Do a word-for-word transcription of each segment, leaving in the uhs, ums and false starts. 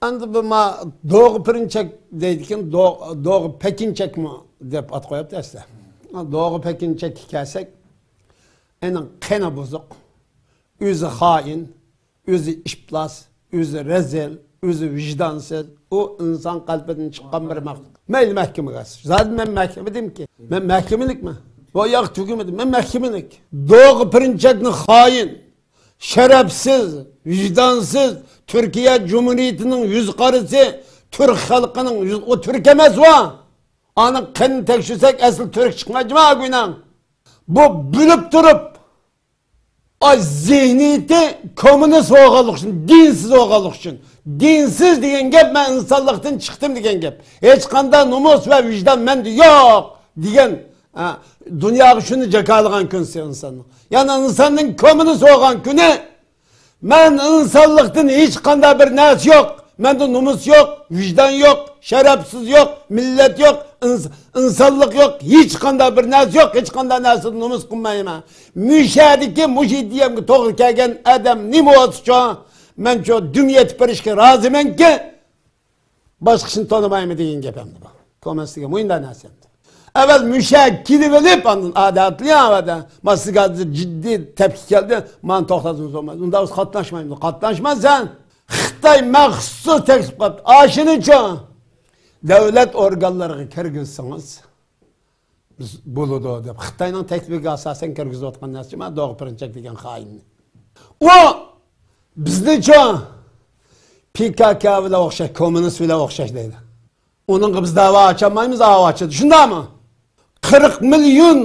ئەمدى بۇ ما دوغا پىرىنچەك دەيدىكەن، دو-، دوغا پەكىنچەكمۇ دەپ ئات قويۇپتۇ ئەسلى. دوغا پەكىنچەككە كەلسەك، ئېنىڭ قېنى بۇزۇق، ئۆزى خائىن، ئۆزى ئىپلاس، ئۆزى رەزىل، ئۆزى ۋىجدانسىز. ئۇ ئىنسان قەلبىدىن چىققان بىر مەخلۇق. مەيلى مەھكىمىگە ئالسۇن. زادى مەن مەھكىمە دېمىكى؟ مەن مەھكىمىلىكمەن؟ بۇ ياق تۈگىمىدى. مەن مەھكىمىلىك. دوغا پىرىنچەكنى خائىن، شەرەپسىز، ۋىجدانسىز، تۈركىيە جۇمھۇرىيىتىنىڭ يۈز قارىسى، تۈرك خەلقىنىڭ يۈز، ئۇ تۈرك ئەمەس ئۇ. ئانىڭ قېنىنى تەكشۈرسەك، ئەسلى تۈرك چىقمايدىما گۇيناڭ؟ بۇ بىلىپ تۇرۇپ، ئاي، زېھنىيىتى كوممۇنىست بولغانلىقى ئۈچۈن، دىنسىز بولغانلىقى ئۈچۈن. دىنسىز دېگەن گەپ، مەن ئىنسانلىقتىن چىقتىم دېگەن گەپ. ھېچقانداق نومۇس ۋە ۋىجدان مەندە يوق دېگەن، ھە، دۇنياغا شۇنى جاكارلىغان كۈنسى ئىنساننىڭ. يەنى ئىنساننىڭ كوممۇنىست بولغان كۈنى، مەن ئىنسانلىقتىن ھېچقانداق بىر نەرسە يوق. مەندە نومۇس يوق، ۋىجدان يوق، شەرەپسىز يوق، مىللەت يوق، ئىنس-، ئىنسانلىق يوق، ھېچقانداق بىر نەرسە يوق، ھېچقانداق نەرسىدىن نومۇس قىلمايمەن. مۇشەدىكى مۇشۇ ئىدىيەمگە توغرا كەلگەن ئادەم نېمە بولسىچۇ، مەنچۇ دۈم يېتىپ بېرىشكە رازىمەنكى، باشقىسىنى تونۇمايمەن دېگەن گەپ ئەمدى بۇ. كوممۇنىست دېگەن مۇنداق نەرسە ئەمدى. ئەۋۋەل مۇشەگە كېلىۋېلىپ، ئاندىن ئادەتلىك ئەۋەدە، ما سىزگە ھازىر جىددىي تەپكە كەلدى، مانا توختاتسىڭىز بولمايدۇ. ئۇنداق بولسا قاتناشمايمىز. قاتناشما سەن. خىتاي مەخسۇس تەكلىپ قىلىپتۇ. ئاشۇنىچۇ دۆلەت ئورگانلىرىغا كىرگۈزسىڭىز، بىز بولىدۇ دەپ، خىتاينىڭ تەكلىپىگە ئاساسەن كىرگۈزۈۋاتقان نەرسە مانا دوغا پىرىنچەك دېگەن خائىننى. ئۇ بىزنىچۇ پى كاكا بىلەن ئوخشاش، كوممۇنىست بىلەن ئوخشاش دەيدۇ. ئۇنىڭغا بىز دەۋا ئاچالمايمىز، ئاۋۇ ئاچىدۇ. شۇنداقمۇ؟ قىرىق مىليون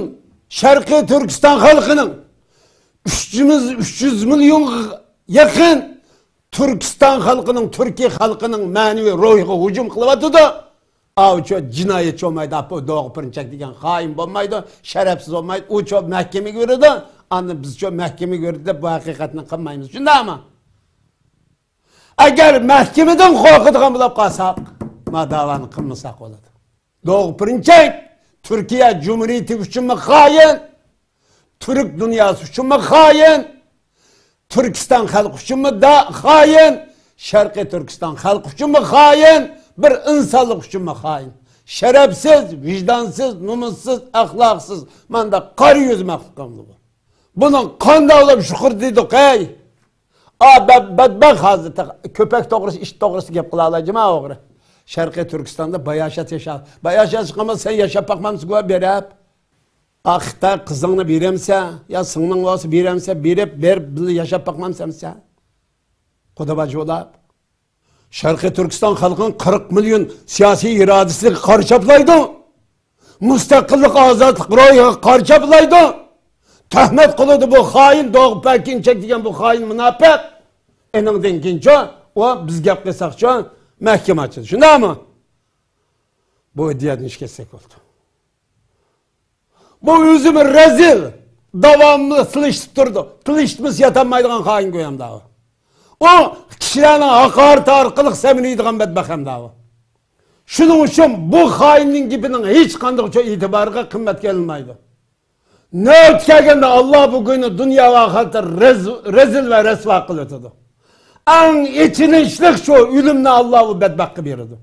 شەرقىي تۈركىستان خەلقىنىڭ، ئۈچ يۈز، ئۈچ يۈز مىليونغا يېقىن تۈركىستان خەلقىنىڭ، تۈركىي خەلقىنىڭ مەنىۋى روھىغا ھۇجۇم قىلىۋاتىدۇ. ئاۋۇچۇ جىنايەتچى بولمايدۇ، ئاپۇ دوغا پىرىنچەك دېگەن خائىن بولمايدۇ، شەرەپسىز بولمايدۇ. ئۇچۇ مەھكىمىگە بېرىدۇ، ئاندىن بىزچۇ مەھكىمىگە بېرىدۇ دەپ بۇ ھەقىقەتنى قىلمايمىز. شۇنداقمۇ؟ ئەگەر مەھكىمىدىن قورقىدىغان بولۇپ قالساق، ما داۋانى قىلمىساق بولىدۇ. دوغا پىرىنچەك تۈركىيە جۇمھۇرىيىتى ئۈچۈنمۇ خائىن، تۈرك دۇنياسى ئۈچۈنمۇ خائىن، تۈركىستان خەلقى ئۈچۈنمۇ دا-، خائىن، شەرقىي تۈركىستان خەلقى ئۈچۈنمۇ خائىن، بىر ئىنسانلىق ئۈچۈنمۇ خائىن. شەرەپسىز، ۋىجدانسىز، نومۇسسىز، ئەخلاقسىز، مانداق قارا يۈز مەخلۇق ئەمدى بۇ. بۇنىڭ قانداق بولۇپ شۇكۇر دېدۇق، ئەي؟ ئا، بەد-، بەدبەخت ھازىر تېخى كۆپەك توغرىسى، ئىت توغرىسى گەپ قىلالايدىما ئوغرى؟ شەرقىي تۈركىستاندا باياشات ياشا-، باياشات چىققانما سەن ياشاپ باقمامسەن گۇۋا بېرىپ؟ ئا، خىتاي قىزىڭنى بېرەمسە، يا سىڭلىڭ بولسا بېرەمسە، بېرىپ، بېرىپ بىللە ياشاپ باقمامسەن سەن؟ خۇدا باجى بولاپ. شەرقىي تۈركىستان خەلقىنىڭ قىرىق مىليون سىياسىي ئىرادىسىگە قارا چاپلايدۇ. مۇستەقىللىق، ئازادلىق روھىغا قارا چاپلايدۇ. تۆھمەت قىلىدۇ بۇ خائىن دوغا پەكىنچەك دېگەن بۇ خائىن مۇناپىق. ئېنىڭدىن كېيىنچۇ، ئۇ بىز گەپ قىلساقچۇ، مەھكىمە ئاچىدۇ. شۇنداقمۇ؟ بۇ ئىدىيەدىن چىقىپ كەتسەك بولدى. بۇ ئۆزىمۇ رەزىل، داۋاملىق تىلىشىپ تۇرىدۇ. تىلىشىپمۇ ياتالمايدىغان خائىن گويامدا ئۇ. ئۇ كىشىلەرنىڭ ھاقارىتى ئارقىلىق سەمرىيدىغان بەدبەخت ئەمدى ئۇ. شۇنىڭ ئۈچۈن بۇ خائىننىڭ گېپىنىڭ ھېچقانداق ئېتىبارىغا قىممەتكە ئېلىنمايدۇ. نۆۋىتى كەلگەندە ئاللا بۇ گۇينى دۇنيا ۋە ئاخىرەتتە رەز-، رەزىل ۋە رەسۋا قىلىۋېتىدۇ. ئەڭ ئېچىنىشلىق شۇ، ئۆلۈمنى ئاللا بۇ بەدبەختكە بېرىدۇ.